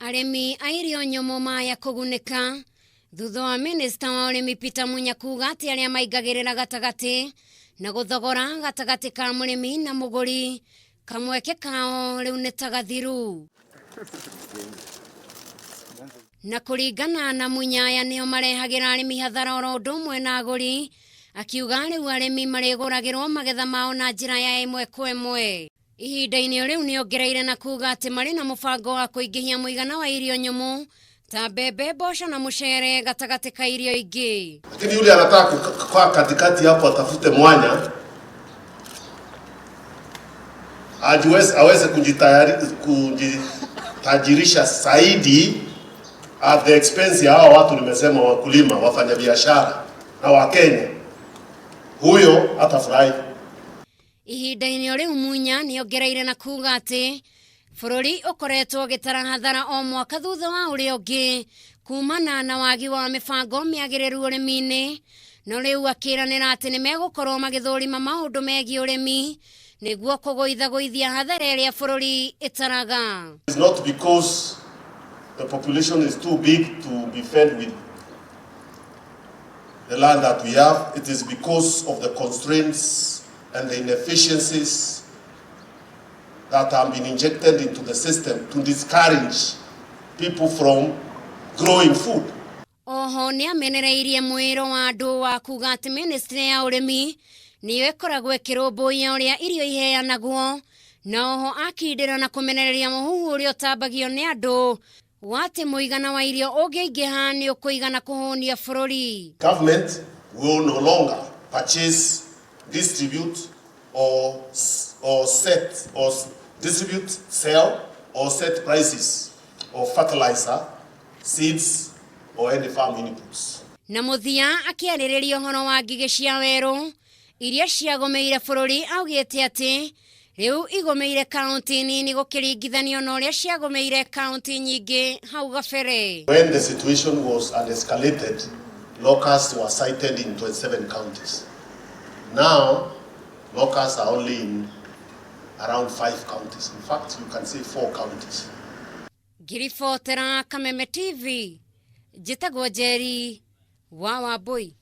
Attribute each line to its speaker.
Speaker 1: Arĩmi a irio nyũmũ maya kũgunĩka thutha wa minista wa ũrĩmi Peter Munya kuga atĩ arĩa maingagĩrĩra gatagatĩ na gũthogora gatagatĩ ka mũrĩmi na mũgũri kamweke kao rĩu nĩ ta gathiru. Na kũringana na Munya aya nĩo marehagĩra arĩmi hathara oro ũndũ ũmwe na agũri, akiuga rĩu arĩmi marĩgũragĩrwo magetha mao na njĩra ya ĩmwe kwa ĩmwe. Ihinda-inĩ o rĩu nĩongereire na kuga atĩ marĩ na mũbango wa kũingĩhia mũigana wa irio nyũmũ ta mbembe, mboco na mũcere gatagatĩ ka irio ingĩ.
Speaker 2: Lakini yule anataka kukaa katikati hapo atafute mwanya ajiweze, aweze kujitayari, kujitajirisha zaidi at the expense ya hawa watu nimesema, wakulima, wafanyabiashara na Wakenya, huyo hatafurahi.
Speaker 1: Ihinda-inĩ o rĩu Munya nĩongereire na kuga atĩ bũrũri ũkoretwo ũgĩtara hathara o mwaka thutha wa ũrĩa ũngĩ kumana na wagi wa mĩbango mĩagĩrĩru ũrĩmi-inĩ, no rĩu akĩranĩra atĩ nĩ megũkorwo magĩthũrima maũndũ megiĩ ũrĩmi nĩguo kũgũithagũithia hathara ĩrĩa bũrũri ĩtaraga.
Speaker 2: It's not because the population is too big to be fed with the land that we have, it is because of the constraints and the inefficiencies that have been injected into the system to discourage people from growing food.
Speaker 1: Oho nĩ amenereirie mwĩro wa andũ wa kuga atĩ ministry ya ũrĩmi nĩyo ĩkoragwo ĩkĩrũmbũiya ũrĩa irio iheanagwo, na oho akindĩra na kũmenereria mũhuhu ũrĩa ũtambagio nĩ andũ wa atĩ mũigana wa irio ũngĩingĩha nĩ ũkũigana kũhũnia bũrũri.
Speaker 2: Government will no longer purchase, distribute or set or distribute, sell or set prices of fertilizer, seeds or any farm inputs.
Speaker 1: Na mũthia akĩarĩrĩria ũhoro wa ngigĩ cia werũ iria ciagũmĩire bũrũri augĩte atĩ rĩu igũmĩire kaunti nini gũkĩringithanio na ũrĩa ciagũmĩire kaunti nyingĩ hau gabere.
Speaker 2: When the situation was escalated, locusts were sighted in 27 counties. Now, locusts are only in around 5 counties. In fact, you can say 4 counties.
Speaker 1: Ngiribotera Kameme TV, njĩtagwo Njeri wa Wambui.